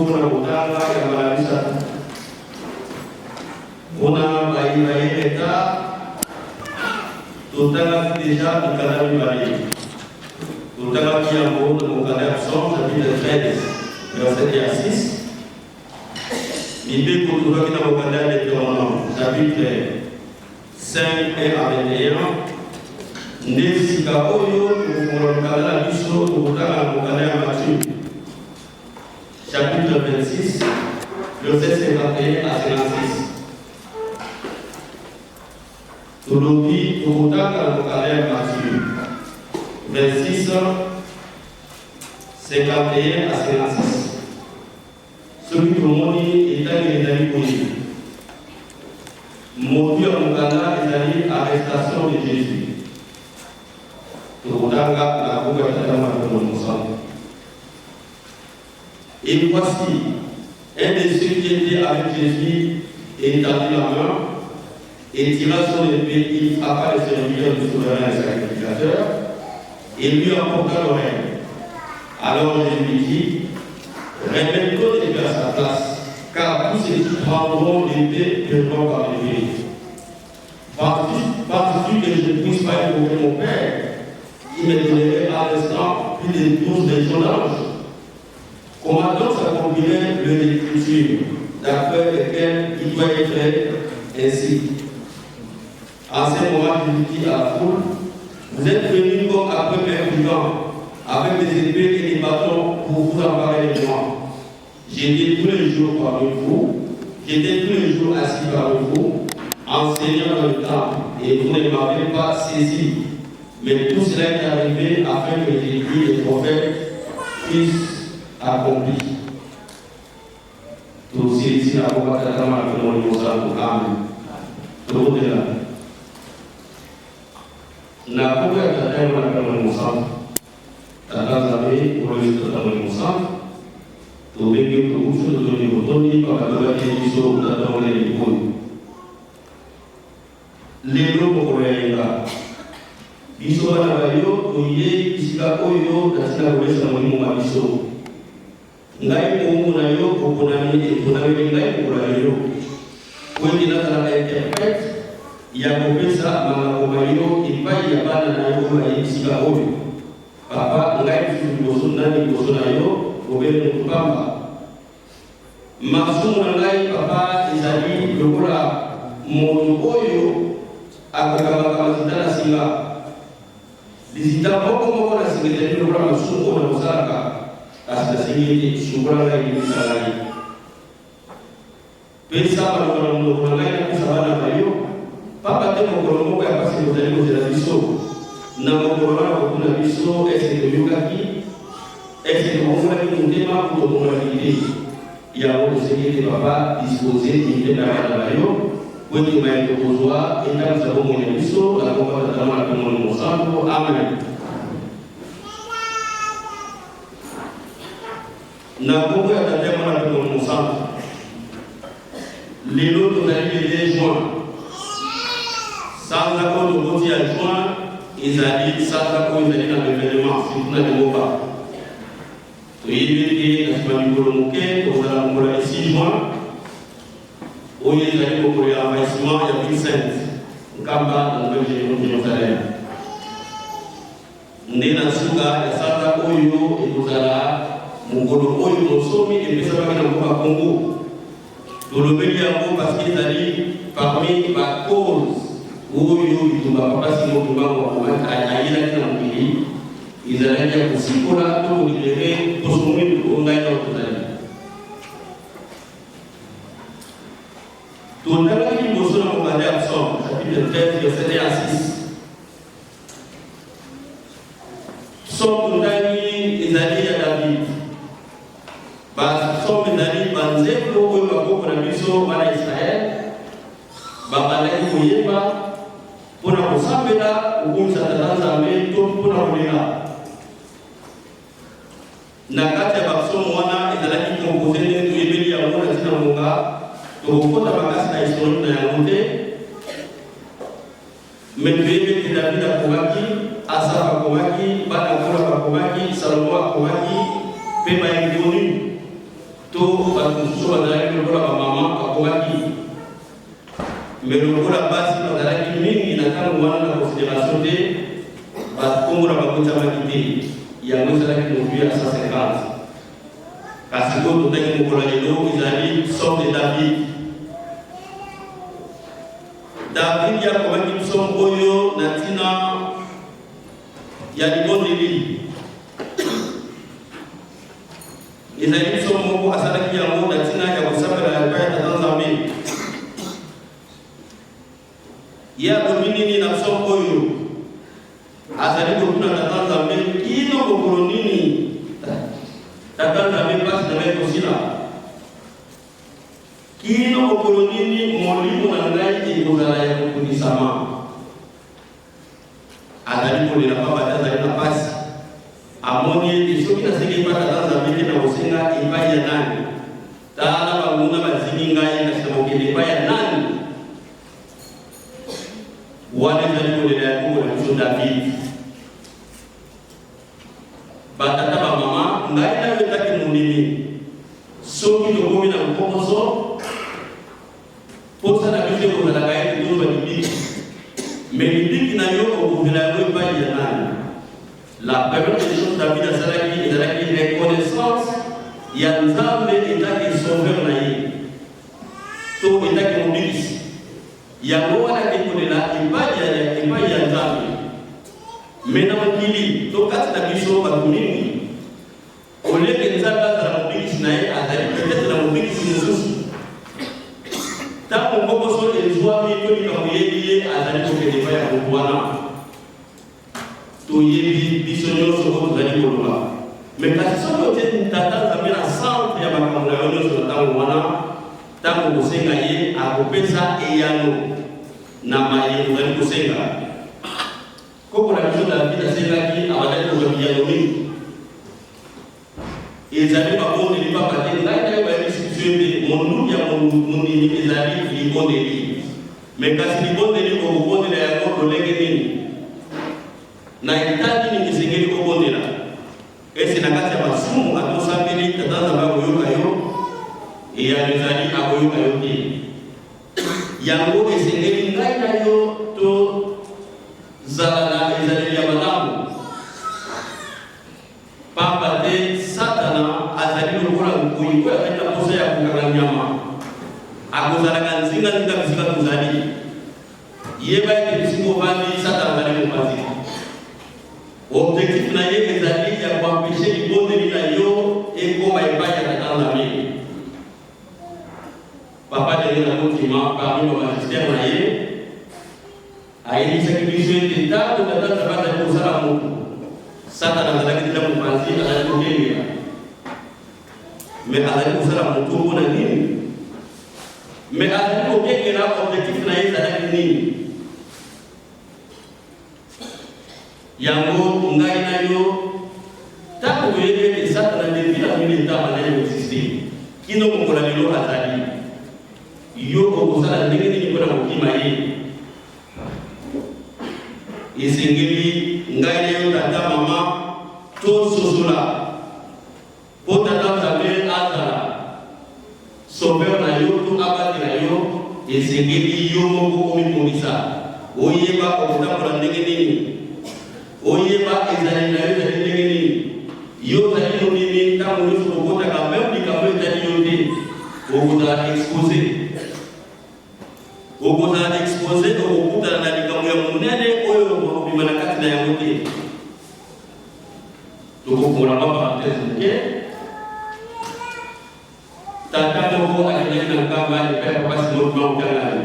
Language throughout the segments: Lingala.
mpo na kotanga ya mbala misato. Mpona baye baye retard, totangaki deja mikanda mibale. Totangaki yango na mokanda ya Psaume chapitre 13 verset 1 à 6. Mibeko tozwaki na mokanda ya Deuteronome chapitre 5 1 à 21. Nde sika oyo tokofungola mokanda na biso, tokotanga na mokanda ya Matthieu chapitre 26 verset 51 à 56. Tolobi tokotanga na mokanda ya Matthieu 26 51 à 56. Soki tomoni etangeli ezali boye, motu ya mokanda ezali arrestation de Jésus. Tokotanga na kombo ya Tata, Mwana mpe Molimo Santu. Et voici, un de ceux qui étaient avec Jésus étendit la main et tira son épée, il frappa le serviteur du souverain sacrificateur et lui emporta l'oreille. Alors Jésus lui dit, remets ton épée à sa place, car tous ceux qui prendront l'épée périront par l'épée. Penses-tu que je ne puisse pas invoquer mon Père, qui me donnerait à l'instant plus de 12 légions d'anges? Comment donc s'accomplirait l'écriture d'après laquelle il doit être ainsi? En ce moment, Jésus dit à la foule, vous êtes venus comme après un brigand, avec des épées et des bâtons pour vous emparer de moi. J'étais tous les jours parmi vous, j'étais tous les jours assis parmi vous, enseignant dans le temple, et vous ne m'avez pas saisi. Mais tout cela est arrivé afin que les écrits des prophètes puissent accomplir. Tosilisi na kombo Tata, Mwana mpe Molimo Santu. Amen. Tobondela na kombo ya Tata ya Mwana mpe Molimo Santu. Tata Nzambe, Nkolo Tata Molimo Santu, tobengi tokufi, totondi botondi pamba tobateli biso tata monene oyo lelo mokolo ya yenga. Biso bana ba yo toyei bisika oyo na ntina kolesa molimo ma biso. Ngai mowumbu na yo, oponami, eponameli ngai mokolo ya lelo po ete nazala interprète ya kopesa malako ma yo epai ya bana na yo oyo bayei bisika oyo. Papa, ngai lisusu liboso nani liboso na yo, bobele moto pamba. Masumu na ngai, Papa, ezali lokola moto oyo akokangaka mazita na singa. Lizita moko moko na singa ezali lokola masumu oyo nakosalaka, kasi nasengi ete sukola ngai, limbisa ngai. Pesa maloba na monoko na ngai napesa bana na yo, pamba te mokolo moko ya pasi mozali kozela biso. Na mokolo wana bakotuna biso, Eske toyokaki? Eske tobongolaki motema to tobongolaki te? Yango tosengi ete Papa dispose mitema ya bana na yo po ete maye tokozwa etambwisa bomoi na biso na kombo ya Tata, Mwana mpe Molimo Mosantu. Amen. Na kombo ya Tata ya Mwana mpe Molimo Mosantu. Lelo tozali le 2 juin. Sanza oyo tokoti ya juin ezali sanza oyo ezali na evenement surtout na lingomba. Toyebi ete na nsima mikolo moke tokozala mokolo ya 6 juin oyo ezali mokolo ya envahissement ya ville sainte Nkamba na Nouvelle Jérusalem. Nde na nsuka ya sanza oyo ekozala mokolo oyo bonsomi epesamaki na mboka Congo. Tolobeli yango parce que ezali parmi ba cause oyo bitumba Papa Simon Kimbangu ayelaki na mokili, ezalaki ya kosikola to kolibere poso mwindu oyo ngai nao tozali. Totangaki liboso na mokanda ya Psaume chapitre 13 verset 1 à 6. Psaume totangi ezali ya David. Ba psaume ezali banzembo oyo bakoko na biso bana Israël babandaki koyemba mpo na kosambela, kokumisa Tata Nzambe to mpo na kolela. Na kati ya ba psaume wana ezalaki compose ndenge toyebeli yango na ntina ngonga, tokokota makasi na historique na yango te. Mais toyebi ete David akomaki, Asaph akomaki, bana Kora bakomaki, Salomo akomaki, mpe ba inconnus to Bato mosusu bazalaki lokola bamama bakomaki, me lokola basi bazalaki mingi na ntango wana na considération te, bakombo na bango etiamaki te. Yango ezalaki motuya ya 150. Kasi oyo totangi mokolo ya lelo ezali psaume de David. David akomaki psaume oyo na ntina ya libondeli. Ezali psaume moko asalaki yango na ntina ya kosambela epai ya Tata Nzambe. Ye alobi nini na psaume oyo? Azali kotuna Tata Nzambe kino mokolo nini Tata Nzambe mpasi na ngai ekosila? Kino mokolo nini molimo na ngai ekozala ya kotungisama? Azali kolela mpamba te azali na mpasi. Amoni ete soki nasengi epai Tata Nzambe te, nakosenga epai ya nani? Tala, banguna bazingi ngai, kasi nakokende epai ya nani? Wana ezali kolela ya koko na biso David. Batata, bamama, ngai na yo etaki mondimi, soki tokomi na nkokoso, posa na biso ekozalaka ete tozwa libiki. Me libiki na yo okozela yango epai ya nani? La première des choses David asalaki ezalaki reconnaissance ya Nzambe etaki sauveur na ye to etaki mobikisi. Yango wana ekolela epai ya Nzambe. Me na mokili to kati na biso bato mingi, oleke Nzambe azala mobikisi na ye, azali peut-être na mobikisi mosusu. Ntango nkokoso ezwami to likambo eyebi ye, azali kokende epai ya moto wana. Toyebi biso nyonso oyo tozali koloba. Me kasi soki otie Tata Nzambe na centre ya makambo na yo nyonso na ntango wana, ntango okosenga ye, akopesa eyano na maye ozali kosenga. Koko na biso David asengaki, abandaki kozwa biyano mingi. Ezali mabondeli pamba te ngai na yo bayebisi biso ete monduki ya mondimi ezali libondeli. Me kasi libondeli okobondela yango lolenge nini? Na etat nini esengeli obondela? Ese na kati ya masumu ata osambeli Tata Nzambe akoyoka yo? Eyano ezali akoyoka yo te. Yango esengeli ngai na yo tozala na ezaleli ya malamu. Pamba te Satana azali lokola nkoyi oyo azali na mposa ya kokanga nyama. Akozalaka nzinganzinga bisika tozali. Yeba ete bisika ovandi, Satana azali mopanzi. Objectif na ye ezali ya koempeshe libondeli na yo ekoma epai ya Tata Nzambe. Papa Daniel Akokima, parmi ba magistère na ye, Ayebisaki biso ete ntango Tata Nzambe azali kosala moto, Satana azalaki deja mopanzi, azali kokengela. Me azali kosala moto mpo na nini? Me azali kokengela, objectif na ye ezalaki nini? Yango ngai na yo, ntango toyebi ete Satana depuis la nuit des temps azali koexiste kino mokolo ya lelo azali, yo okosala ndenge nini mpo na kokima ye? Esengeli ngai na yo, tata, mama, tososola mpo Tata Nzambe azala sauveur na yo to abatela yo, esengeli yo moko omibongisa, oyeba okotambola ndenge nini, oyeba ezaleli na yo ezali ndenge nini. Yo ozali mondimi, ntango nyonso okotaka meme likambo etali yo te, okozala expose. Okozala expose, okokutana na likambo ya monene oyo okobima na kati na yango te. Tokofungola mwa parenthèse moke. Tata moko akendaki na Nkamba epai ya Papa Simon Kimbangu Kiangani.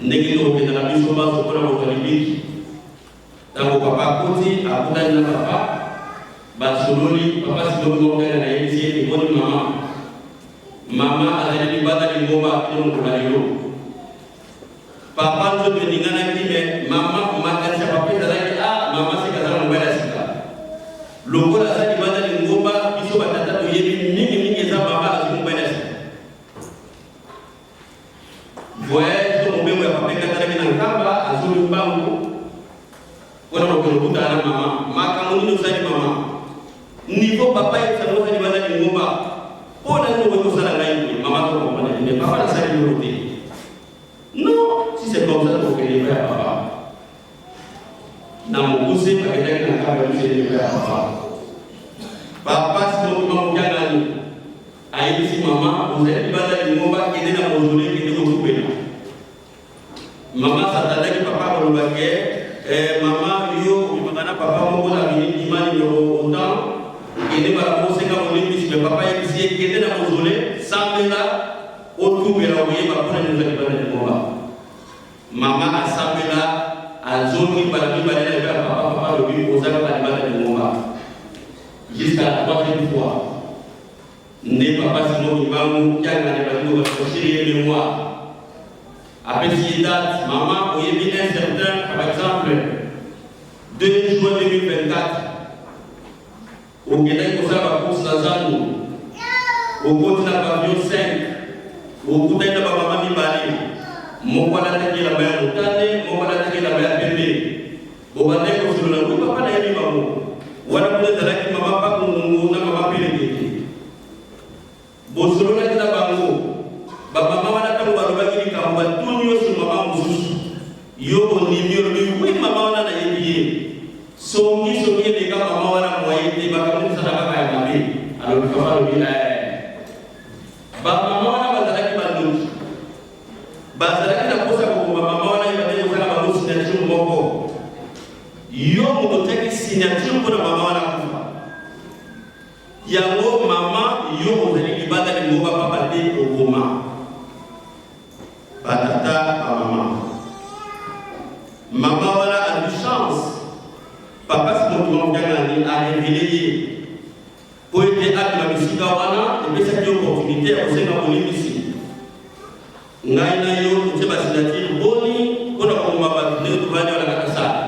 Ndenge tokokenda na biso banso mpo na kozwa libiki. Ntango papa akoti, akutani na papa, basololi. Papa Simon Kimbangu Kiangani ayebisi ye, Eboni mama? Mama azali libanda lingomba kino mokolo ya lelo. Papa nzoto eninganaki me mama makanisi ya papa ezalaki ah mama seka aza na mobali ya sika. Lokola aza libanda lingomba biso batata toyebi mingi mingi eza mama azwi mobali ya sika. Voyage to mobembo ya papa ekatanaki na Nkamba, azongi mbangu mpona kokende kokutana na mama. Makambo nini osali mama? Niveau papa yebisa ngo oza libanda lingomba. Mpo na nini okoki kosala ngai boye? Mama azo comprendre te, mais papa nasali eloko te. Non, si c'est comme ça, tokokende epai ya papa. Na mokuse bakendaki na kaka bayebisi epai ya papa. Papa Simon Kimbangu Kiangani ayebisi mama, ozali libanda lingomba, kende na mausolee, kende kotubela. Mama s'attendaki papa akoloba ke eh, mama yo obimaka na papa moko na bini dima numéro autant kende bala kosenga bolimbisi me papa ayebisi ye kende na mausolee sambela otubela okoyeba mpona nini ozali bana lingomba. Mama asambela azongi mbala mibale na epai ya papa, papa alobi oza kaka libanda lingomba jusqu'à la troisième fois nde papa Simon Kimbangu Kiangani abandi ko rafraîchir ye memoire, apesi ye date, mama oyebi un certain par exemple 2 juin 2024 okendaki kosala ba course na zandu, okoti na pavillon 5, okutani na bamama mibale, moko alataki elamba ya motane, moko alataki elamba ya pembe, bobandaki kosolola. Oui papa, nayebi bango wana, kuna ezalaki mama Pakungungu na mama Pelekete. Bosololaki na bango bamama wana, ntango balobaki likambo batuni nyonso mama mosusu, yo ondimi, olobi oui mama wana nayebi ye, songi songi eleka mama wana moye te, makambo mosala kaka ya mabe. Alobi papa, alobi bamama wana bazalaki bandoki, bazalaki na mposa koboma mama wana, ye bandeki kosala bango signature moko, yo moto otiaki signature mpona mama wana kufa yango. Mama, yo ozali libanda lingomba, papa te oboma batata bamama. Mama wana azwi chance, papa Simon Kimbangu Kiangani arévéler ye po ete abima bisika wana, epesaki opportunité ya kosenga bolimbisi. Ngai na yo totie basignature boni mpona koboma bato ndenge tovandi wana kaka sala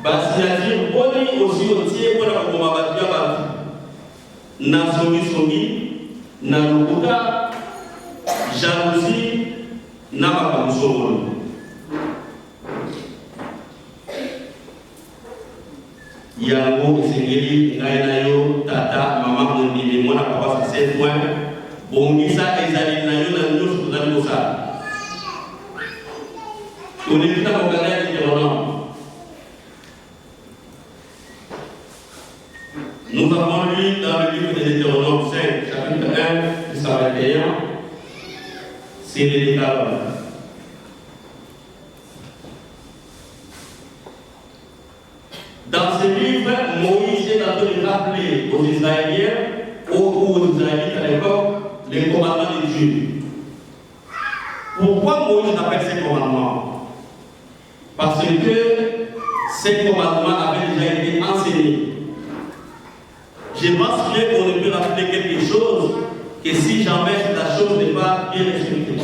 basignature boni osi otie mpona koboma bato ya bato na songisongi, na lokuta, jalousie na makambo songolo. Yango esengeli ngai na yo, tata, mama mondimi, mwana papa saint point, bongisa ezaleli na yo na nyonso tozali kosala. Toleki na mokanda ya Deutéronome. Nous avons lu dans le livre de Deutéronome 5, chapitre 1 jusqu'à 21, c'est le décalogue. Dans ce livre, Moïse est en train de rappeler aux Israéliens ou aux Israélites à l'époque les commandements de Dieu. Pourquoi Moïse rappelle ces commandements? Parce que ces commandements avaient déjà été enseignés. Je pense bien qu'on ne peut rappeler quelque chose que si jamais la chose n'est pas bien respectée.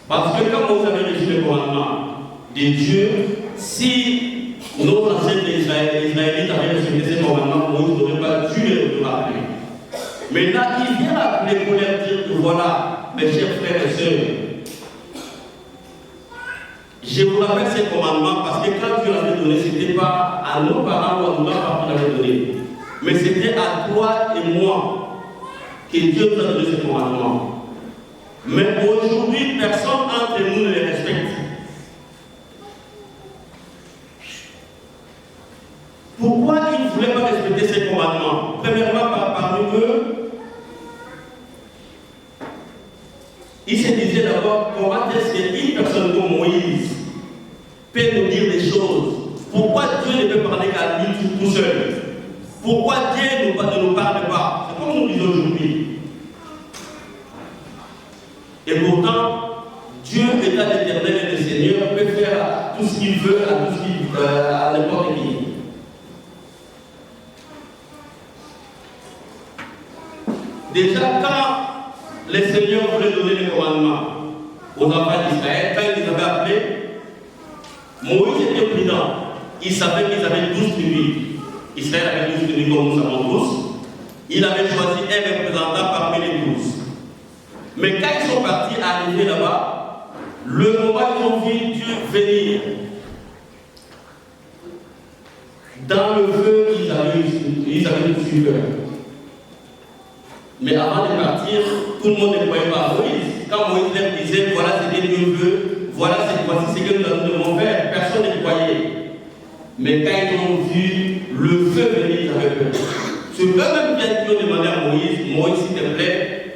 Parce que quand vous avez reçu le commandement de Dieu, si nos ancêtres israélites avaient respecté ces commandements, Moïse n'aurait pas dû les rappeler. Maintenant, il vient rappeler pour leur dire que voilà, mes chers frères et sœurs, je vous rappelle ces commandements parce que quand Dieu l'avait donné, ce n'était pas à nos parents ou à nos grands-parents qu'il l'avait donné, mais c'était à toi et moi que Dieu nous a donné ces commandements. Mais aujourd'hui, personne entre nous ne les respecte. Pourquoi ils ne voulaient pas respecter ces commandements? Premièrement, parmi eux, ils se disaient d'abord, comment est-ce qu'une personne comme Moïse peut nous dire des choses? Pourquoi Dieu ne peut parler qu'à lui tout seul? Pourquoi Dieu ne nous parle pas? C'est comme nous disons aujourd'hui. Et pourtant, Dieu étant l'Éternel et le Seigneur peut faire tout ce qu'il veut à tout ce qu'il à n'importe qui. Déjà, quand le Seigneur voulait donner les commandements aux enfants d'Israël, quand il les avait appelés, Moïse était prudent. Il savait qu'ils avaient 12 tribus. Israël avait 12 tribus, comme nous savons tous. Il avait choisi un représentant parmi les 12. Mais quand ils sont partis arriver là-bas, le moment qu'ils ont vu Dieu venir, Dans le feu, ils avaient, ils avaient tous eu peur. Mais avant de partir, tout le monde ne croyait pas à Moïse. Quand Moïse leur disait, voilà ce que Dieu veut, voilà ce, voici ce que nous devons faire, personne ne croyait. Mais quand ils ont vu le feu venir, ils avaient peur. C'est eux-mêmes qui ont demandé à Moïse, Moïse, s'il te plaît,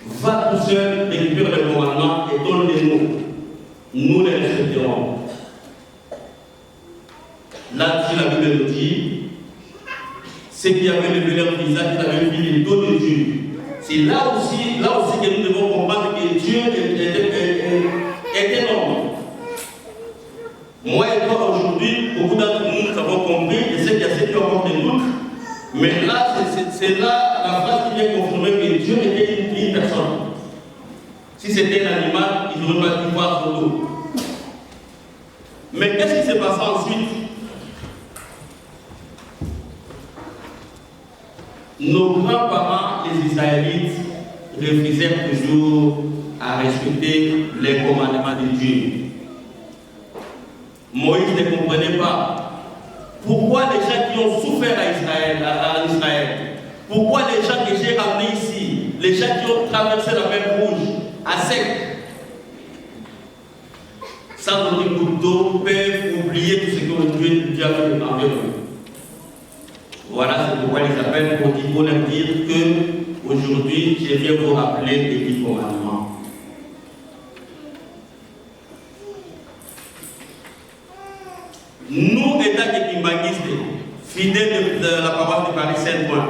va tout seul, récupère le commandement et donne-les-nous. Nous les respecterons. Là-dessus, la Bible nous dit, ceux qui avaient levé leur visage, ils avaient vu le dos de Dieu. C'est là aussi que nous devons comprendre que Dieu est un homme. Moi et toi aujourd'hui, beaucoup d'entre nous, nous avons compris, et c'est qu'il y a ceux qui ont encore des doutes, mais là, c'est là la phrase qui vient confirmer que Dieu était une personne. Si c'était un animal, ils n'auraient pas dû voir son dos. Mais qu'est-ce qui s'est passé ensuite? Nos grands-parents, les Israélites, refusèrent toujours à respecter les commandements de Dieu. Moïse ne comprenait pas pourquoi les gens qui ont souffert à Israël, à Israël, pourquoi les gens que j'ai ramenés ici, les gens qui ont traversé la mer Rouge à sec, sans donner goutte d'eau, peuvent oublier tout ce que Dieu a fait envers eux. Voilà, c'est pourquoi ils appellent pour leur dire que aujourd'hui, je viens vous rappeler les 10 commandements. Nous, étant que Kimbanguistes, fidèles de la paroisse de Paris Saint-Ouen,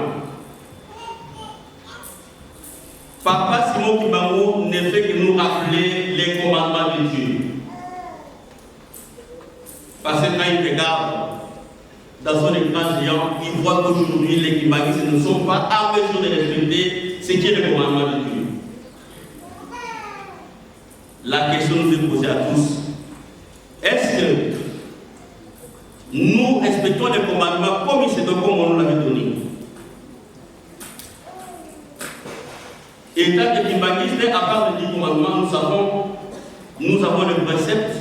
Papa Simon Kimbangu ne fait que nous rappeler les commandements de Dieu. Parce que quand il regarde dans son écran géant, il voit qu'aujourd'hui les Kimbanguistes ne sont pas en mesure de respecter ce qui est le commandement de Dieu. La question nous est posée à tous. Est-ce que nous respectons les commandements comme il se doit, comme on nous l'avait donné? Et tant que Kimbanguiste, à part les 10 commandements, nous avons le précepte,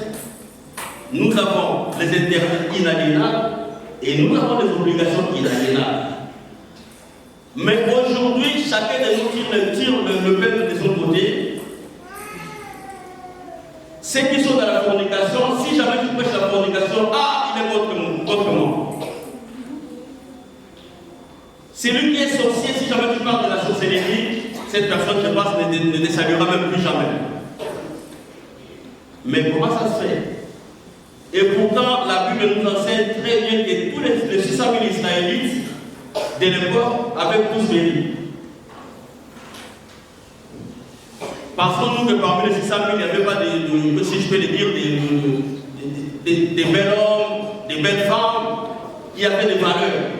nous avons les interdits inaliénables et nous avons les obligations inaliénables. Mais aujourd'hui, chacun de nous tire le peuple de son côté. Ceux qui sont dans la fornication, si jamais tu prêches la fornication, ah, il est contre moi. Celui qui est sorcier, si jamais tu parles de la sorcellerie, cette personne, je pense, ne te saluera même plus jamais. Mais comment ça se fait? Et pourtant, la Bible nous enseigne très bien que tous les 600 000 Israélites de l'époque avaient tous péri. Parce que nous, que parmi les 600 000, il n'y avait pas de, si je peux le dire, des bels hommes, des belles femmes qui avaient des valeurs.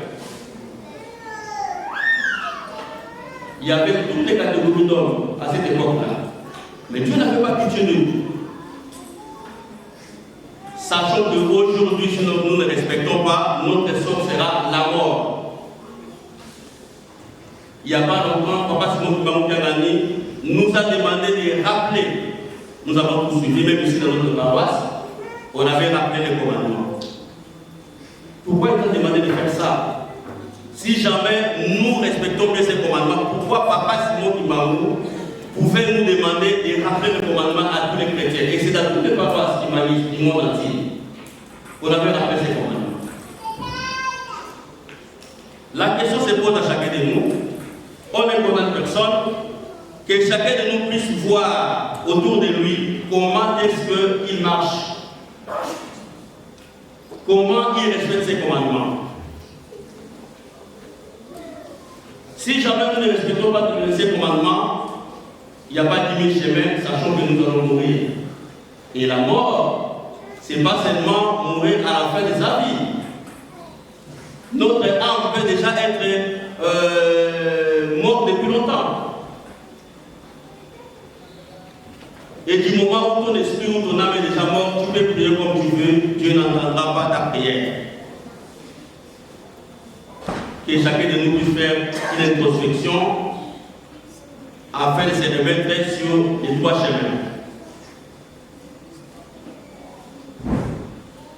Il y avait toutes les catégories d'hommes à cette époque-là. Mais Dieu n'avait pas pitié de nous. Sachant qu'aujourd'hui, si nous ne respectons pas, notre sort sera la mort. Il n'y a pas longtemps, Papa Simon Kimbangu Kiangani nous a demandé de rappeler. Nous avons tous suivi, même ici dans notre paroisse, on avait rappelé les commandements. Pourquoi il nous a demandé de faire ça? Si jamais nous respectons bien ces commandements, pourquoi Papa Simon Kimbangu pouvait nous demander de rappeler le commandement à tous les chrétiens? Et c'est dans toutes les paroisses qui manifestent du monde entier qu'on avait rappelé ces commandements. La question se pose à chacun de nous. On ne condamne personne. Que chacun de nous puisse voir autour de lui comment est-ce qu'il marche, comment il respecte ses commandements. Si jamais nous ne respectons pas ces commandements, il n'y a pas 10 000 chemins, sachant que nous allons mourir. Et la mort, ce n'est pas seulement mourir à la fin de sa vie. Notre âme peut déjà être morte depuis longtemps. Et du moment où ton esprit ou ton âme est déjà mort, tu peux prier comme tu veux, Dieu n'entendra pas ta prière. Que chacun de nous puisse faire une introspection afin de se remettre sur les droits chemins.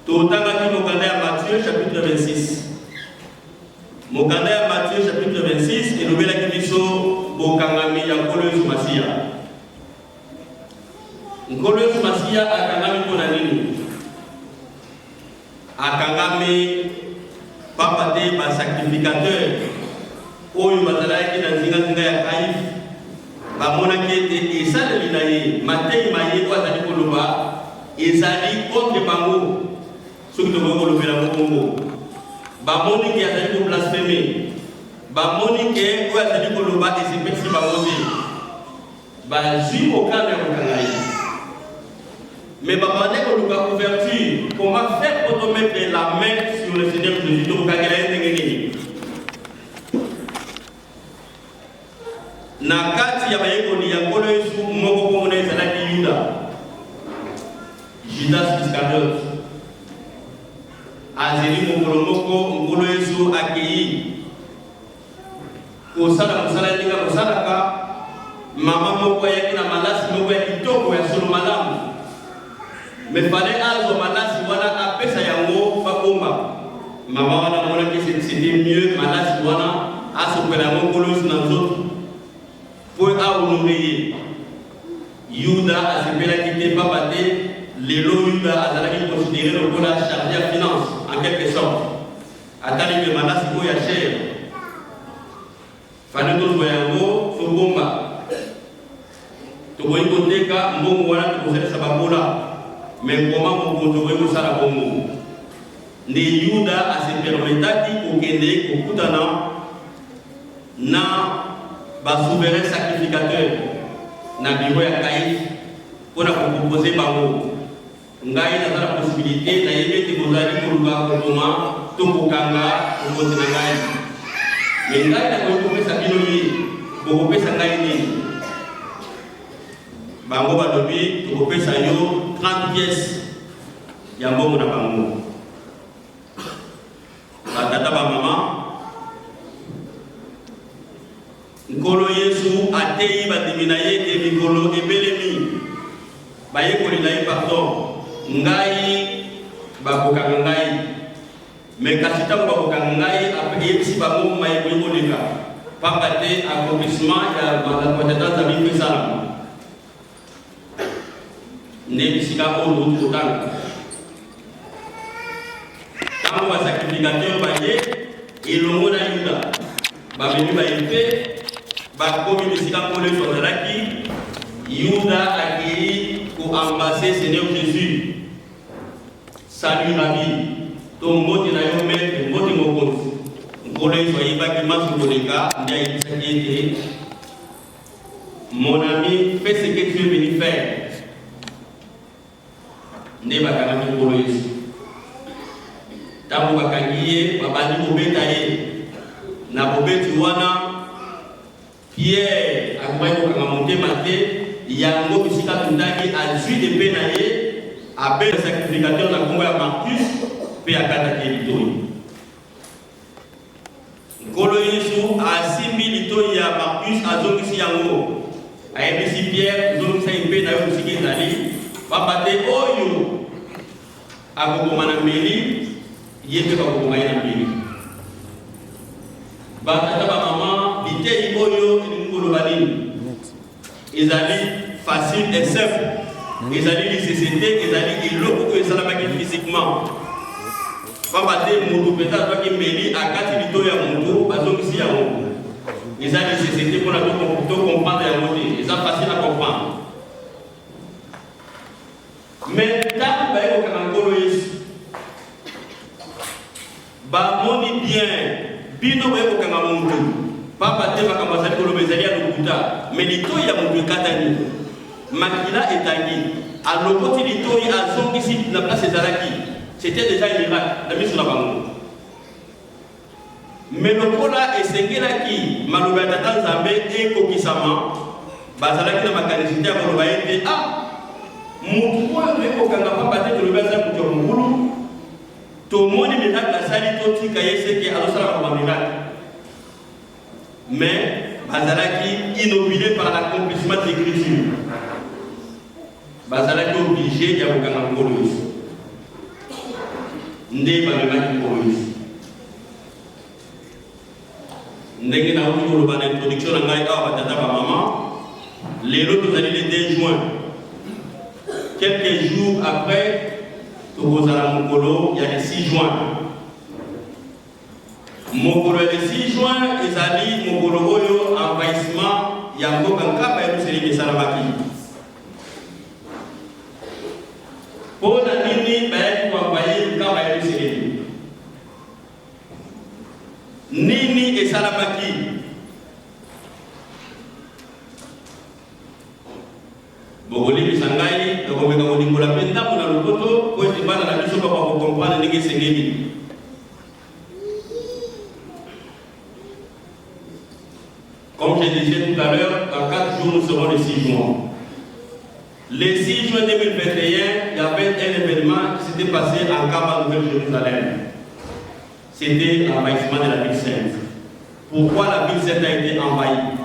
Totangaki mokanda ya Matthieu chapitre 25. 26. Mokanda ya Matthieu chapitre 26 elobelaki biso bokangami ya Nkolo Yesu Masiya. Nkolo Yesu Masiya akangami mpo na nini? Akangami pamba te ba sacrificateurs oyo bazalaki na nzingazinga ya Kaïphe bamonaki ete esaleli na ye, mateyi ma ye oyo azali koloba ezali contre bango, soki tokoki kolobela yango bongo. Bamoni ke azali ko blasphemer, bamoni ke oyo azali koloba esepelisi bango te. Bazui mokano ya kokanga ye. Mais babandaki koluka ouverture, comment faire po to mettre la main sur le Seigneur Jesus, tokokangela ye ndenge nini? Na kati ya bayekoli ya Nkolo Yesu, moko kombo na ye ezalaki Yuda, Judas Iscariote. Azeli mokolo moko Nkolo Yesu akei Kosala mosala ndenge akosalaka, mama moko ayaki na malasi moko ya kitoko ya solo malamu. Mais fallait azwa malasi wana apesa yango babomba. Mama wana amonaki c'était mieux malasi wana asopela yango Nkolo Yesu na nzoto mpo a honorer ye. Yuda asepelaki te pamba te lelo Yuda azalaki considere lokola charge ya finance en quelque sorte. Atali mpe malasi oyo ya cher. Fallait tozwa yango tobomba. Tokoki koteka mbongo wana tokosalisa babola. Mais comment mokonzi okoki kosala bongo? Nde Yuda a se permetaki kokende kokutana na ba souverains sacrificateurs na bureau ya Caïphe mpo na ko proposer bango. Ngai naza na possibilite, nayebi ete bozali koluka koboma to kokanga mokonzi na ngai. Mais ngai nakoki kopesa bino ye, bokopesa ngai nini? Bango balobi, tokopesa yo 30 pièces ya mbongo na bango. Ba tata ba mama, Nkolo Yesu ateyi bandimi na ye ete mikolo ebelemi. Bayekoli na ye, pardon, ngai bakokanga ngai. Mais kasi ntango bakokanga ngai, ayebisi bango maye ekoki koleka, pamba te accomplissement ya makambo ya Tata Nzambe ifo esalama. Nde bisika oyo touti kotanga. Ntango ba sacrificateurs baye elongo na Yuda, bamemi ba epee, bakomi bisika Nkolo Yesu azalaki, Yuda akei ko embrasser Seigneur Jesus. Salut Rabbi, to mbote na yo Maître, mbote Mokonzi. Nkolo Yesu ayebaki manso koleka, nde ayebisaki ete Mon ami, fais ce que tu es venu faire. Nde bakangaki Nkolo Yesu. Ntango bakangi ye, babandi kobeta ye. Na bobeti wana, Pierre akokaki kokanga motema te, yango bisika atutaki, azwi epe na ye, abeti sacrificateur na nkombo ya Marcus mpe akataki ye litoi. Nkolo Yesu asimbi litoyi ya Marcus, azongisi yango. Ayebisi Pierre, zongisa epee na yo bisika ezali, pamba te oyo akoboma na mbeli, ye mpe bakoboma ye na mbeli. Batata, bamama, liteyi oyo elingi koloba nini? Ezali facile et simple. Ezali lisese te, ezali eloko oyo esalamaki physiquement. Pamba te moto mpenza azwaki mbeli, akati litoyi ya moto, bazongisi yango. Eza lisese te mpona to comprendre yango te, eza facile à comprendre. Mais ntango baye kokanga Nkolo Yesu, Ba moni bien bino boye kokanga mutu pamba te makambo azali koloba ezali ya lokuta mais litoyi ya mutu ekatani makila etangi alokoti litoyi azongisi na place ezalaki c'etait dejà un miracle na miso na bango mais lokola esengelaki maloba ya tata Nzambe ekokisama bazalaki na makanisi te ya koloba ete ah mutu oyo toye kokanga pamba te tolobi aza mutu ya mobulu. Tomoni miracle asali totika ye seke azosala ba miracle mais bazalaki inobile par l'accomplissement de l'écriture bazalaki oblige ya kokanga Nkolo Yesu nde bamemaki Nkolo Yesu. Ndenge nauti koloba na introduction na ngai awa, batata, bamama, lelo tozali le 2 juin. Quelques jours après, tokozala mokolo ya le 6 juin. Mokolo ya le 6 juin ezali mokolo oyo envahissement ya mboka Nkamba ya Yerusalemi esalamaki. Mpo na nini bayaki koenvahir Nkamba ya Yerusalemi? Nini esalamaki? Bokolimbisa ngai, nakomeka kolimbola mpe ndambo na lopoto mpo ete bana na biso bakoka kocomprendre ndenge esengeli. Comme je disais tout à l'heure, dans 4 jours, nous serons le 6 juin. Le 6 juin 2021, il y avait un événement qui s'était passé en Nkamba, Nouvelle-Jérusalem. C'était l'envahissement de la ville sainte. Pourquoi la ville sainte a été envahie?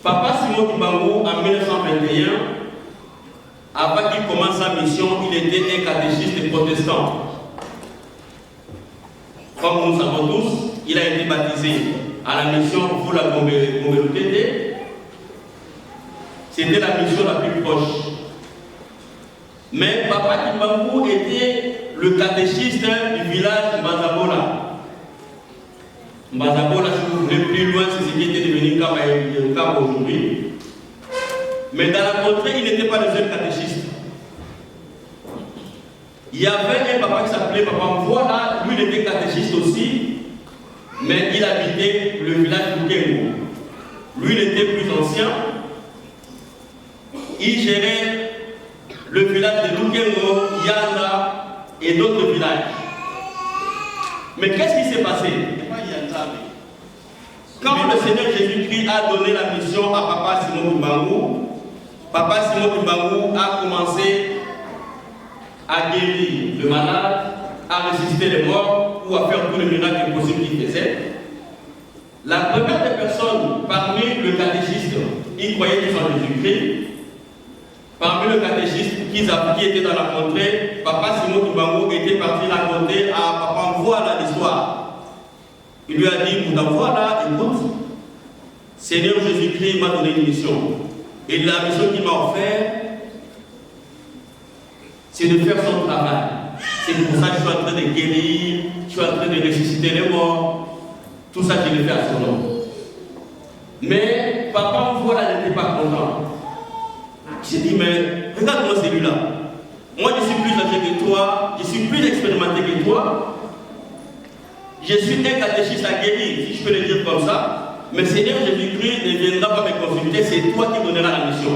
Papa Simon Kimbangu, en 1921, avant qu'il commence sa mission, il était un catéchiste protestant. Comme nous savons tous, il a été baptisé à la mission Vula Gombe Lutete. C'était la mission la plus proche. Mais Papa Kimbangu était le catéchiste du village Mbanzabola. Mbanzabola, si vous voulez, plus loin, c'est ce qui était devenu Nkamba aujourd'hui. Mais dans la contrée, il n'était pas le seul catéchiste. Il y avait un papa qui s'appelait Papa Mvoila, lui il était catéchiste aussi, mais il habitait le village Lukengo. Lui il était plus ancien, il gérait le village de Lukengo, Yanda et d'autres villages. Mais qu'est-ce qui s'est passé? Quand le Seigneur Jésus-Christ a donné la mission à Papa Simon Kimbangu, Papa Simon Kimbangu a commencé à guérir le malade, à ressusciter les morts ou à faire tous les miracles possibles qu'il faisait. La première des personnes parmi le catéchiste, ils croyaient tous en Jésus-Christ. Parmi le catéchiste qui était dans la contrée, Papa Simon Kimbangu était parti raconter à Papa Mvoila l'histoire. Il lui a dit, voilà, écoute, Seigneur Jésus-Christ m'a donné une mission. Et la mission qu'il m'a offerte, c'est de faire son travail. C'est pour ça que je suis en train de guérir, je suis en train de ressusciter les morts. Tout ça, je le fais à son nom. Mais Papa Mvoila n'était pas content. Il s'est dit, mais regarde-moi celui-là. Moi, je suis plus âgé que toi, je suis plus expérimenté que toi. Je suis un catéchiste aguerri, si je peux le dire comme ça. Mais Seigneur Jésus-Christ ne viendra pas me consulter, c'est toi qui donneras la mission.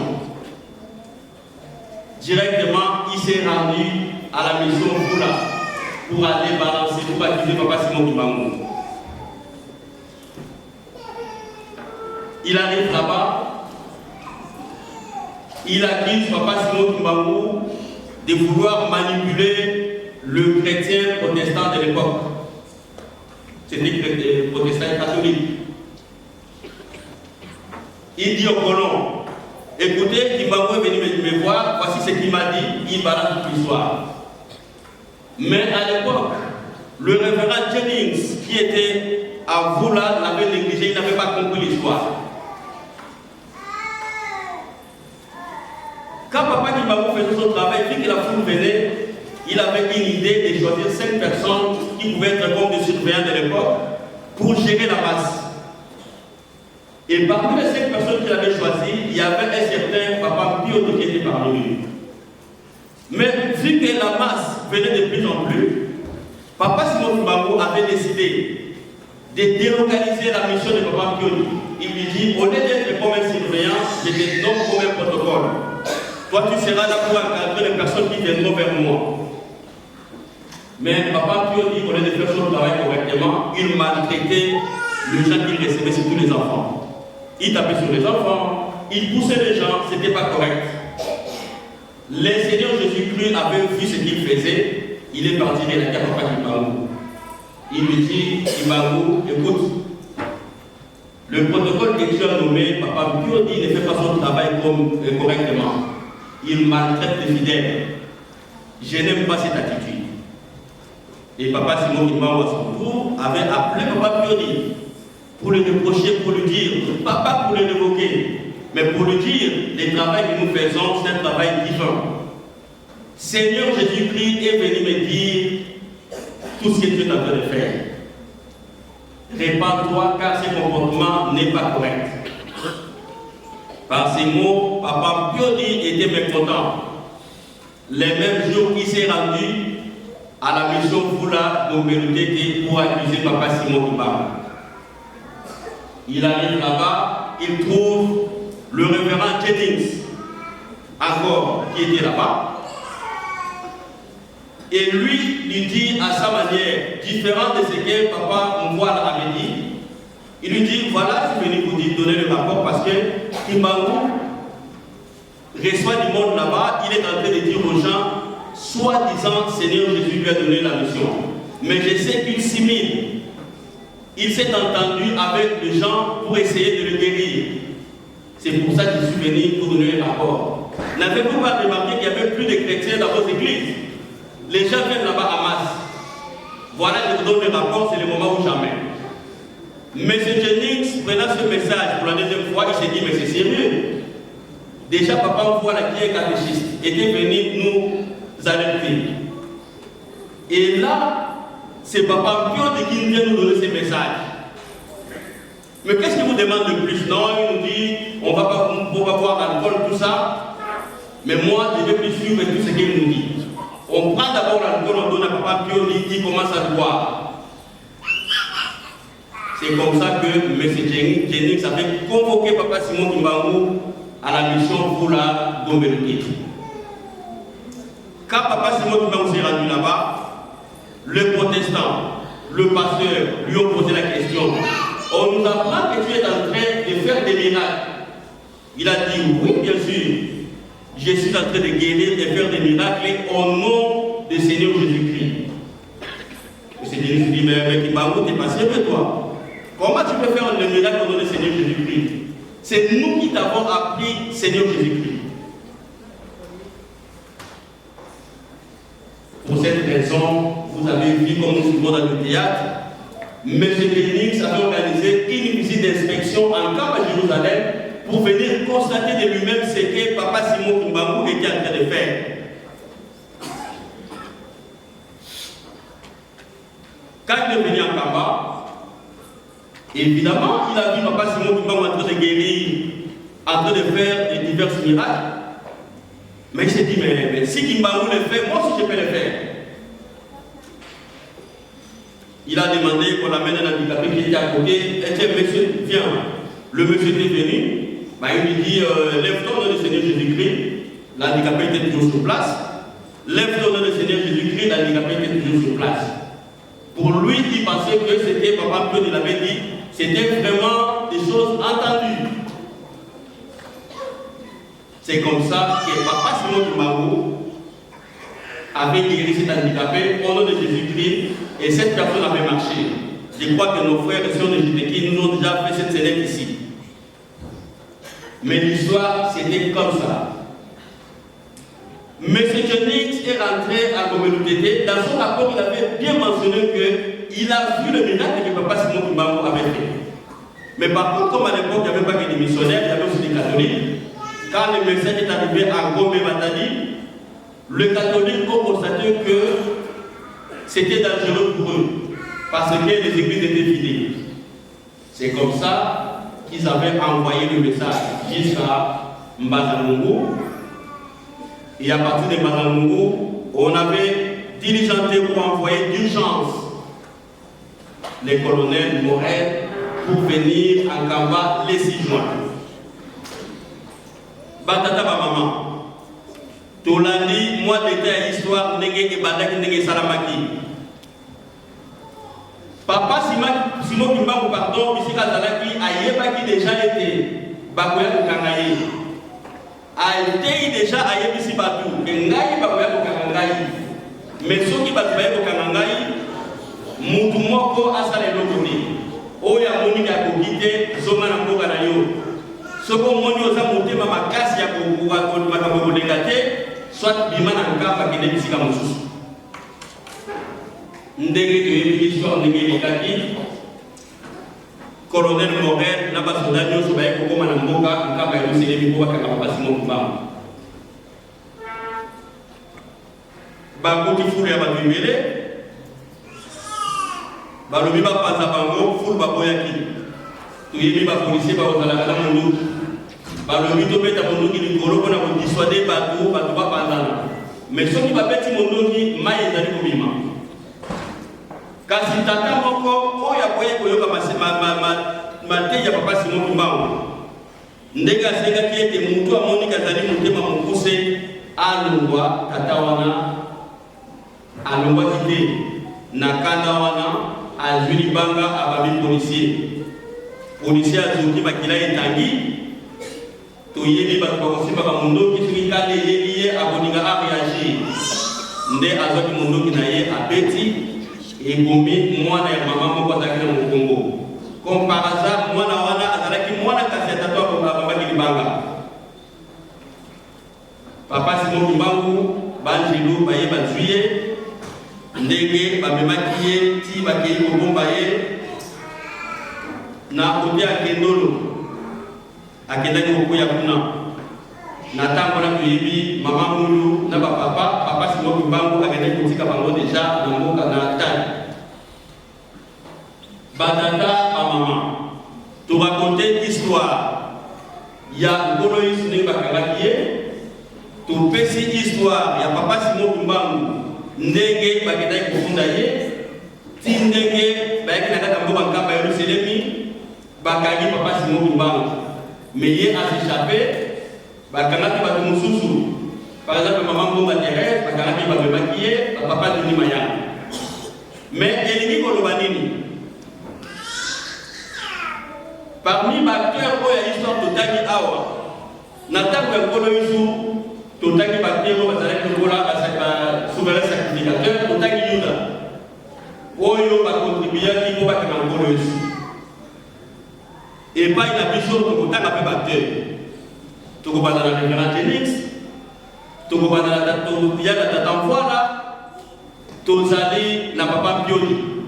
Directement, il s'est rendu à la mission Foula pour aller balancer, pour accuser Papa Simon Kimbangu. Il arrive là-bas, il accuse Papa Simon Kimbangu de vouloir manipuler le chrétien protestant de l'époque. C'était protestant et catholique. Il dit au colon, écoutez, Kimbangu est venu me voir, voici ce qu'il m'a dit, il balance toute l'histoire. Mais à l'époque, le révérend Jennings, qui était à Voula, l'avait négligé, il n'avait pas compris l'histoire. Quand Papa Kimbangu faisait son travail, vu que la foule venait, il avait une idée de choisir 5 personnes qui pouvaient être comme des surveillants de l'époque pour gérer la masse. Et parmi les 5 personnes qu'il avait choisies, il y avait un certain Papa Pioto qui était parmi eux. Mais vu que la masse venait de plus en plus, Papa Simon Kimbangu avait décidé de délocaliser la mission de Papa Pioto. Il lui dit, au lieu d'être comme un surveillant, je te donne comme un protocole. Toi, tu seras là pour encadrer les personnes qui viendront vers moi. Mais Papa Pioto, au lieu de faire son travail correctement, il maltraitait les gens qu'il recevait, surtout les enfants. Il tapait sur les enfants, il poussait les gens, ce n'était pas correct. Le Seigneur Jésus-Christ avait vu ce qu'il faisait, il est parti relater à Papa Kimbangu. Il lui dit, Kimbangu, écoute, le protocole que tu as nommé, Papa Piodi, ne fait pas son travail correctement. Il maltraite les fidèles. Je n'aime pas cette attitude. Et papa Simon Kimbangu, à son tour, avait appelé papa Pioni pour le reprocher, pour lui dire, pas pour le révoquer, mais pour lui dire, le travail que nous faisons, c'est un travail divin. Seigneur Jésus-Christ est venu me dire tout ce que tu es en train de faire. Répands-toi car ce comportement n'est pas correct. Par ces mots, papa Pioni était mécontent. Les mêmes jours, il s'est rendu à la mission Fula Gombe pour accuser papa Simon Kimbangu. Il arrive là-bas, il trouve le révérend Jennings, encore, qui était là-bas. Et lui, lui dit à sa manière, différente de ce que papa Mvoila avait dit, il lui dit, voilà, je suis venu vous dire, donner le rapport parce que Kimbangu reçoit du monde là-bas, il est en train de dire aux gens, soi-disant, Seigneur Jésus lui a donné la mission. Mais je sais qu'il simule. Il s'est entendu avec les gens pour essayer de le guérir. C'est pour ça que je suis venu pour donner le rapport. N'avez-vous pas remarqué qu'il n'y avait plus de chrétiens dans vos églises? Les gens viennent là-bas à masse. Voilà, je vous donne le rapport, c'est le moment ou jamais. Monsieur Jennings, prenant ce message pour la deuxième fois, il s'est dit, mais c'est sérieux. Déjà, papa voilà qui est catéchiste, était venu nous alerter. Et là, c'est papa Piodi qui vient nous donner ce message. Mais qu'est-ce qu'il vous demande de plus? Non, il nous dit, on ne va pas boire l'alcool, tout ça. Mais moi, je vais plus suivre tout ce qu'il nous dit. On prend d'abord l'alcool, on donne à papa Piodi, il commence à boire. C'est comme ça que M. Jennings avait convoqué papa Simon Kimbangu à la mission pour la Gombe. Quand papa Simon Kimbangu s'est rendu là-bas, le protestant, le pasteur lui ont posé la question. On nous apprend que tu es en train de faire des miracles. Il a dit oui, bien sûr. Je suis en train de guérir et faire des miracles au nom du Seigneur Jésus-Christ. Le Seigneur Jésus dit, mais Kimbangu, t'es pas sérieux toi? Comment tu peux faire le miracle au nom du Seigneur Jésus-Christ? C'est nous qui t'avons appris Seigneur Jésus-Christ. Pour cette raison, vous avez vu comme nous souvent dans le théâtre, M. Jennings avait organisé une visite d'inspection en camp à Jérusalem pour venir constater de lui-même ce que papa Simon Kimbangu était en train de faire. Quand il est venu en Kamba, évidemment, il a vu papa Simon Kimbangu en train de guérir, en train de faire de divers miracles. Mais il s'est dit, mais si Kimbangu le fait, moi aussi je peux le faire. Il a demandé qu'on amène un handicapé qui était à côté. Et tiens, monsieur, viens. Le monsieur était venu. Il lui dit, lève-toi au nom du Seigneur Jésus-Christ. L'handicapé était toujours sur place. Lève-toi au nom du Seigneur Jésus-Christ. L'handicapé était toujours sur place. Pour lui, il pensait que c'était, papa Claude, il avait dit, c'était vraiment des choses entendues. C'est comme ça que papa Simon Kimbangu avait guéri cet handicapé au nom de Jésus-Christ et cette personne avait marché. Je crois que nos frères et sœurs de Jésus-Christ nous ont déjà fait cette scène ici. Mais l'histoire, c'était comme ça. Monsieur Jennings est rentré à Gombe-Lutete. Dans son rapport, il avait bien mentionné qu'il a vu le miracle que papa Simon Kimbangu avait fait. Mais par contre, comme à l'époque, il n'y avait pas que des missionnaires, il y avait aussi des catholiques. Quand le message est arrivé à Gombe Matadi, le catholique a constaté que c'était dangereux pour eux, parce que les églises étaient vidées. C'est comme ça qu'ils avaient envoyé le message jusqu'à Mbanza-Ngungu. Et à partir de Mbanza-Ngungu, on avait diligenté pour envoyer d'urgence les colonels Morel pour venir en Kamba les 6 juin. Batata ba maman, tolandi moi détail ya histoire ndenge ebandaki ndenge esalamaki. Papa Simon Kimbangu, pardon, bisika azalaki ayebaki déjà ete bakoya kokanga ye. Ateyi déjà ayebisi bato ke ngai bakoya kokanga ngai. Mais soki bato baye kokanga ngai, mutu moko asala eloko te. Oyo amoni ke akoki te, zonga na mboka na yo. Soki omoni oza motema makasi ya makambo kolenga te, soit bima na nkamba kende bisika mosusu. Ndenge toyebi histoire ndenge elekaki, Colonel Morel na basoda nyonso baye kokoma na mboka Nkamba ya Luselemi mpo bakanga Papa Simon Kimbangu. Bakuti fulu ya bato ebele, balobi bapanza bango, fulu baboyaki. Toyebi ba policiers bakozalaka na munduki, balobi tobeta munduki likolo mpo na kodissuader bato, bato bapanzana. Mais soki babeti munduki, mai ezali kobima. Kasi tata moko oyo aboyaki koyoka mateyi ya Papa Simon Kimbangu, ndenge asengaki ete moto amoni kazali motema mokuse alongwa, tata wana Alongwaki te na kanda wana, azwi libanga ababi policier. Policier azoki makila etangi. Toyebi bato bakosimba ba mundoki soki kanda eyeli ye akolinga a reagir. Nde azwaki mundoki na ye abeti ebomi mwana ya mama moko azalaki na mokongo. Comme par hasard mwana wana azalaki mwana kasi ya tata abambaki libanga. Papa Simon Kimbangu, banjelu baye bazwi ye ndenge bamemaki ye ti bakei kobomba ye na kote ya Kendolo, akendaki kokwea kuna. Na ntango wana toyebi mama Mulu na bapapa, Papa Simon Kimbangu akendaki kotika bango deja na mboka na Tali. Batata, bamama, to raconter histoire ya Nkolo Yesu ndenge bakangaki ye, topesi histoire ya Papa Simon Kimbangu ndenge bakendaki kofunda ye, ti ndenge bayaki na kati ya mboka Nkamba Yelusalemi, bakangi Papa Simon Kimbangu, mais ye a s'echapper. Bakangaki bato mosusu, par exemple mama Ngonga Therèse, bakangaki bamemaki ye, ba papa Denis Mayanga. Mais elingi koloba nini? Parmi ba acteurs oyo ya histoire totangi awa, na ntango ya Nkolo Yesu, totangi ba acteurs oyo bazalaki lokola ba souverain sacrificateur, totangi Yuda oyo bakontribuyaki mpo bakanga Nkolo Yesu. Epai na biso tokotanga mpe ba acteurs. Tokobanda na Reverend Genix, tokobanda na ya na Tata Mvuala, tozali na Papa Mpioni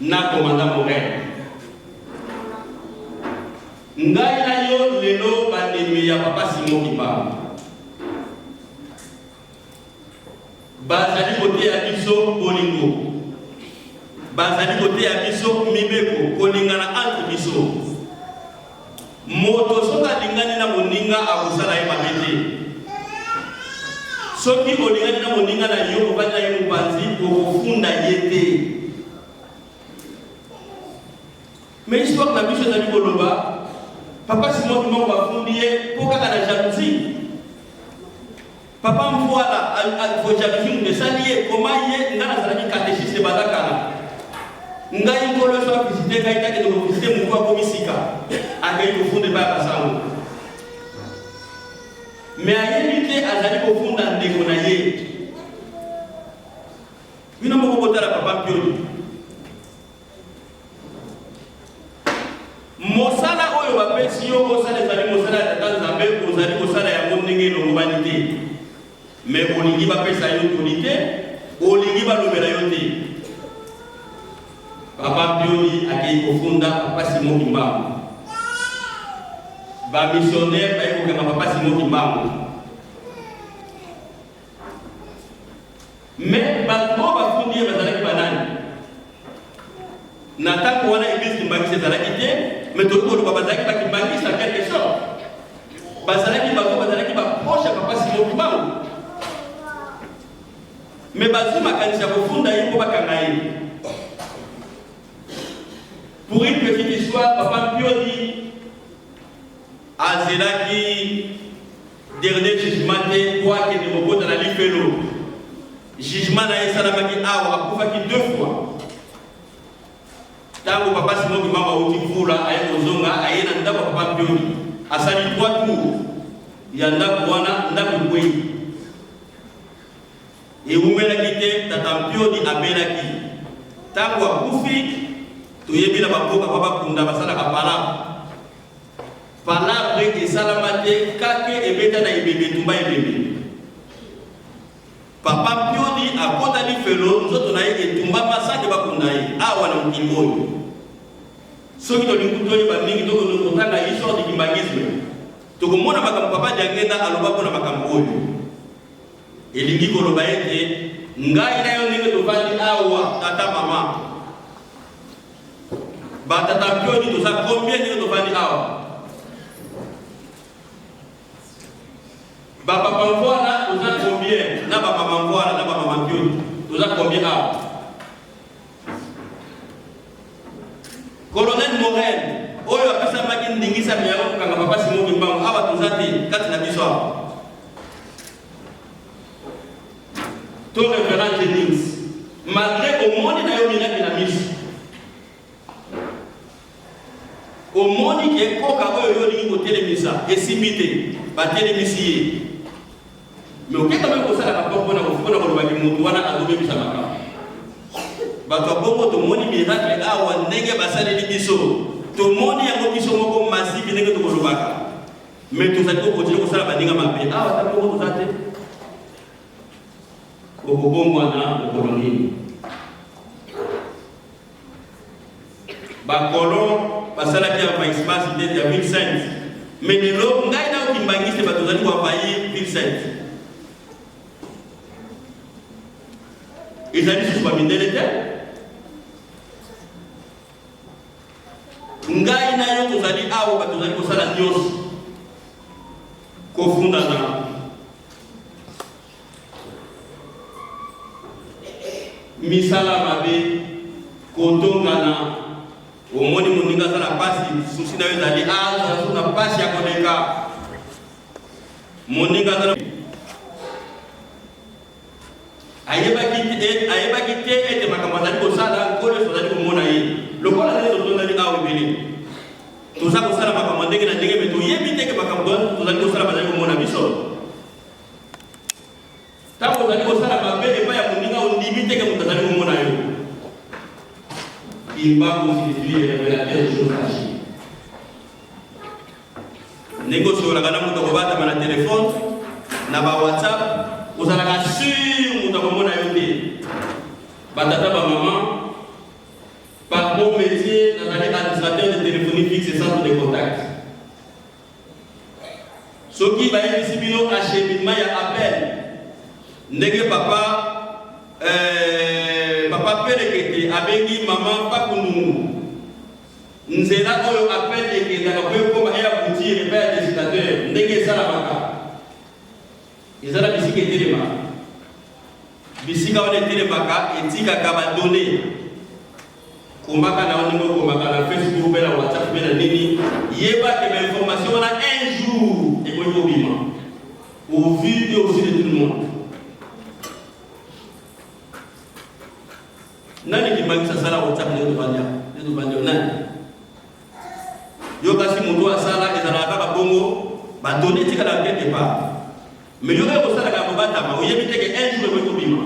na Commandant Morel. Ngai na yo lelo bandimi ya Papa Simon Kimbangu Bazali koteya biso bolingo. Bazali koteya biso mibeko, kolingana entre biso. Moto soki alingani na moninga akosala ye mabe te. Soki olingani na moninga na yo, ovandi na ye mopanzi, okofunda ye te. Mais histoire na biso ezali koloba Papa Simon Kimbangu bafundi ye mpo kaka na jalousie. Papa Mvuala ko jalousie moto esali ye koma ye nga nazalaki catechiste banda kala ngai nkolo yesu avisite ngai takende kovisite motu akomi sika akei kofunda epai ya basango me ayebi te azali kofunda ndeko na ye bino moko botala papa mpioni Mosala oyo bapesi yo osala ezali mosala ya Tata Nzambe, ozali kosala yango ndenge elongobani te. Mais olingi bapesa yo toli te, olingi balobela yo te. Papa Mpioni akei kofunda Papa Simon Kimbangu. Ba missionnaires baye kokanga Papa Simon Kimbangu. Mais bato oyo bafundi ye bazalaki banani? Na ntango wana eglise kimbangisi ezalaki te, mais tokoki koloba bazalaki ba kimbangisi en quelque sorte. Bazalaki bato bazalaki ba proche ya Papa Simon Kimbangu. Mais bazwi makanisi ya kofunda ye mpo bakanga ye. Pour une petite histoire, Papa Mpioni azelaki dernier jugement te mpo akende kokota na lifelo. Jugement na ye esalamaki awa, akufaki deux fois. Ntango Papa Simon Kimbangu awuti Mvula aye kozonga, aye na ndako ya Papa Mpioni, asali trois tours ya ndako wana, ndako ekweyi. Ewumelaki te, Tata Mpioni abelaki. Ntango akufi, toyebi na bamboka mpo bakunda basalaka palabre. Palabre esalama te, kake ebeta na ebembe, etumba ebembe. Papa Mpiodi akota lifelo, nzoto na ye etumbama sans que bakunda ye awa na mokili oyo. Soki tolingi toyeba mingi, tokende kotanga histoire du kimbanguisme, tokomona makambo Papa Diangienda aloba mpo na makambo oyo. Elingi koloba ete ngai na yo ndenge tovandi awa, tata, mama, ba tata Mpiodi toza combien ndenge tovandi awa? Ba papa mvuala toza combien na ba mama mvuala na ba mama mpiodi toza combien awa? Colonel Morel oyo apesamaki ndingisa ya kokanga papa Simon Kimbangu awa toza te kati na biso awa. To Reverend Jennings malgré omoni na yo miracle na miso Omoni ke koka oyo yo olingi kotelemisa esimbi te, batelemisi ye. Mais oke quand même kosala rapport pona pona koloba ke moto wana azobebisa makambo. Bato ya bongo tomoni miracle awa ndenge basaleli biso, tomoni yango biso moko masivi ndenge tokolobaka. Mais tozali ko continuer kosala baninga mabe. Awa ata moko toza te. Okobongwana mokolo nini? Ba colons basalaki envahissement cite ya ville sainte, mais lelo ngai na yo kimbanguiste bato tozali ko envahir ville sainte. Ezali lisusu ba mindele te. Ngai na yo tozali awa bato tozali kosala nyonso kofundana Misala mabe, kotongana, omoni moninga aza na pasi, susi na yo ezali azala so na pasi ya koleka moninga aza na ayebaki te, ayebaki te ete makambo azali kosala Nkolo Yesu azali komona ye. Lokola ndenge totondani awa ebele, toza kosala makambo ya ndenge na ndenge, me toyebi te ke makambo tozali kosala bazali komona biso. Ntango ozali kosala mabe epai ya moninga, ondimi te ke moto azali komona yo. Kimbangu signifie le revelateur des choses cachées. Ndenge osololaka na moto akobatama na telefone, na ba WhatsApp, ozalaka sur moto akomona yo te. Batata, ba mama, par mon métier, nazali administrateur de téléphonie fixe et centre de contact. Soki bayebisi bino acheminement ya appel ndenge papa eh, papa Pelekete abengi mama Pakunungu nzela oyo appel ekendaka po ekoma e aboutir epai ya destinateur ndenge esalamaka eza na bisika etelemaka bisika wana etelemaka etikaka ba données Komaka na yo ndenge okomaka na Facebook mpe na WhatsApp mpe na nini, yeba ke ba information wana un jour ekoki kobima au vu et au su de tout le monde. Nani kimbangisa asala WhatsApp ndenge tovandi awa, ndenge tovandi awa nani? Yo kasi moto asala ezalaka kaka bongo, ba données etikalaka quelque part. Mais yo oyo osalaka ya kobatama, oyebi te ke un jour ekoki kobima.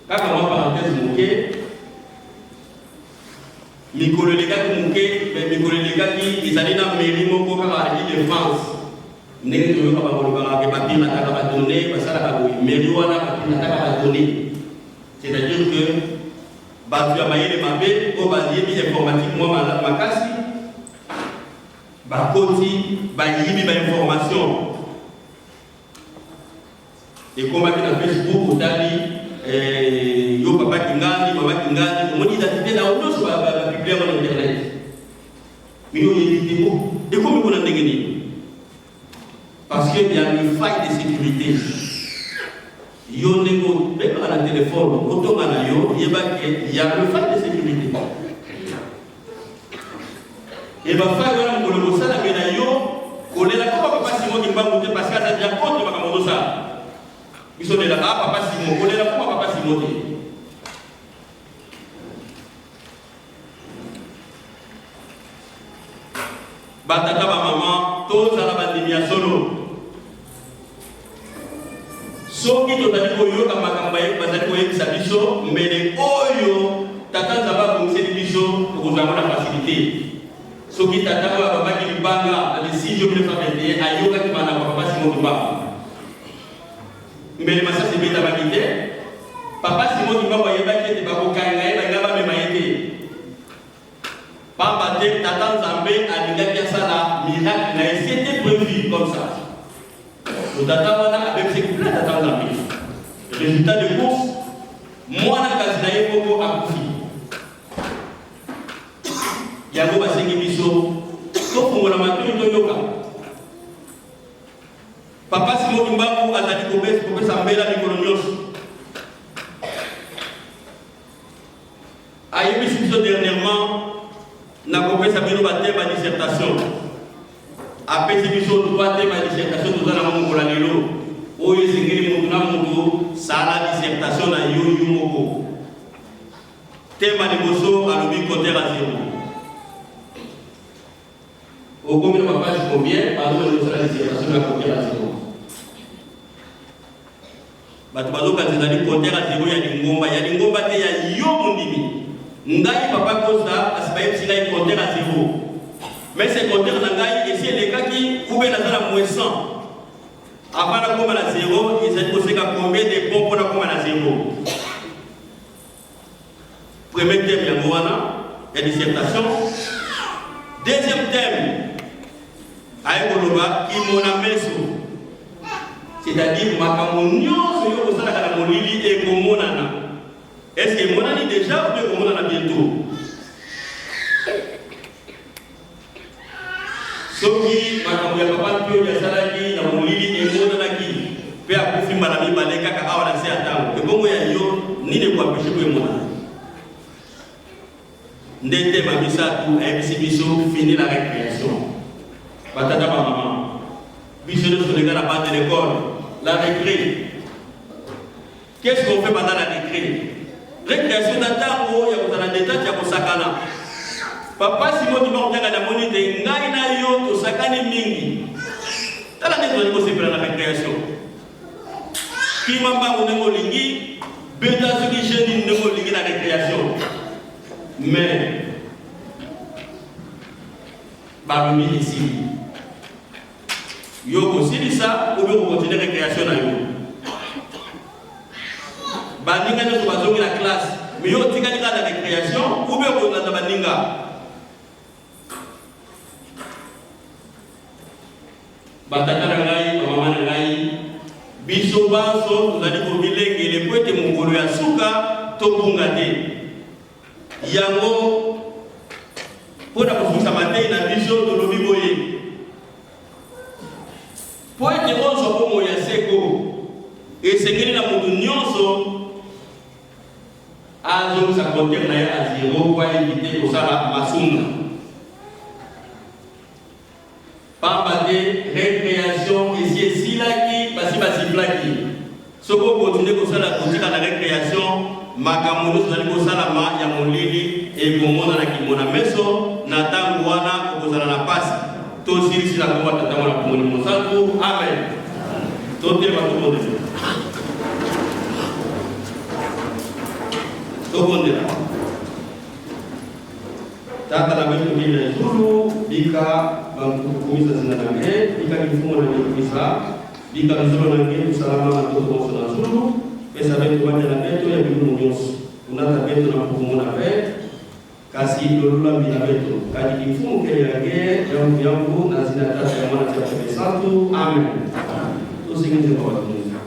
Kaka mwa parenthèse moke, mikolo elekaki moke, me mikolo elekaki ezali na mairie moko kaka na Ile de France, ndenge toyoka bakolobaka ke bapirataka ba données, basalaka boye. Mairie wana bapirataka ba données, c'est-à-dire que bato ya mayele mabe oyo bayebi informatique mwa makasi Bakoti bayibi ba information ekomaki na Facebook otali eh, yo papa Kingandi mama Kingandi omoni identité na yo nyonso ba publie yango na internet mais yo oyebi te o oh, ekomi kuna ndenge nini parce que ya une faille de sécurité yo ndenge obengaka na telefone otonga na yo yeba ke ya une faille de sécurité Et ba faille wana mokolo ekosalamela yo kolela koma papa Simon Kimbangu te parce que aza deja contre makambo ozosala. Biso lelaka ah papa Simon kolela koma papa Simon te. Ba tata ba mama tozala bandimi ya solo. Soki tozali koyoka makambo bazali koyebisa biso, mbele oyo Tata Nzambe abongiseli biso, tokozwa yango na facilite. Soki tata oyo abambaki libanga na le 6 juin 1921 ayokaki malako ya Papa Simon Kimbangu. Mbele masasi ebetamaki te, Papa Simon Kimbangu ayebaki ete bakokanga ye, balinga bamema ye te. Pamba te Tata Nzambe alingaki asala miracle na ye, c'était prévu comme ça. To tata wana abebisaki plein Tata Nzambe. Résultat de course, mwana kasi na ye moko akufi. Yango basengi biso tofungola matoi toyoka. Papa Simon Kimbangu azali kopesa mbela mikolo nyonso. Ayebisi biso dernièrement nakopesa bino ba thème ya dissertation. Apesi biso trois thèmes ya dissertation toza nango mokolo ya lelo. Oyo esengeli moto na moto sala dissertation na yo yo moko. Thème ya liboso alobi compteur à zero. Okomi na ba page combien? Bazo kosala dissertation na compteur à zero. Bato bazokanisa ezali compteur à zero ya lingomba, ya lingomba te, ya yo mondimi. Ngai Papa Costa asi bayebisi ngai compteur à zero. Mais ce compteur na ngai esi elekaki ou bien naza na moins 100. Avant nakoma na zero, ezali koseka combien de bon mpo nakoma na zero. Premier thème yango wana ya dissertation. Deuxième thème aye koloba kimona meso, c'est-à-dire makambo nyonso yo kosalaka na molili ekomonana. Est-ce que emonani déjà ou bien ekomonana bientôt? Soki makambo ya Papa Ntioli asalaki na molili emonanaki mpe akufi mbala mibale kaka awa na se ya ntango, ebongo ya yo nini ekoampeshe mpo emonana? Nde tema misato ayebisi biso fini la recreation. Batata ba mama, biso nyonso toleka na bande de l'école, la recré. Qu'est-ce qu'on fait pendant la récré? Récréation na ntango ya kozala detente ya kosakana. Papa Simon Kimbangu Kiangani amoni te ngai na yo tosakani mingi. Tala ndenge tozali kosepela na récréation. Kima mbangu ndenge olingi, beta soki jeu nini ndenge olingi na récréation. Mais balobi esili. Yo okosilisa ou bien okocontinue recreation na yo. Baninga nyonso bazongi na classe, mais yo otikali kaka na recreation ou bien okolanda baninga. Batata na ngai, bamama na ngai, biso banso tozali komilengele mpo ete mokolo ya suka tobunga te. Yango mpo na kosukisa mateyi na biso, tolobi boye, Mpo ete ozwa bomoi ya seko, esengeli na moto nyonso azongisa compteur na ye à zero mpo aevite kosala masumu. Pamba te recreation esi esilaki, basi ba sifflaki. Soki o continuer kosala kotika na recreation, makambo nionso ezali kosalama ya molili ekomonana kimona meso, na tango wana okozala na pasi. Tosilisi na kombo ya Tata, Mwana mpe Molimo Mosantu. Amen. Totelema tobondela. Tobondela. Tata na beto bili na zulu bika bantu kukumisa zina na nge bika kifumo na nge kuisa bika nzolo na nge kusalama na ntoto bonso na zulu pesa beto banya na beto ya bilumu nyonso kunata beto na mpukumu na be kasi lolula mbila beto kadi kifumu kele ya nge yangu yangu na zina ya Tata ya Mwana tia Pepe Santu. Amen. Tosengi nzembo bato nyonso.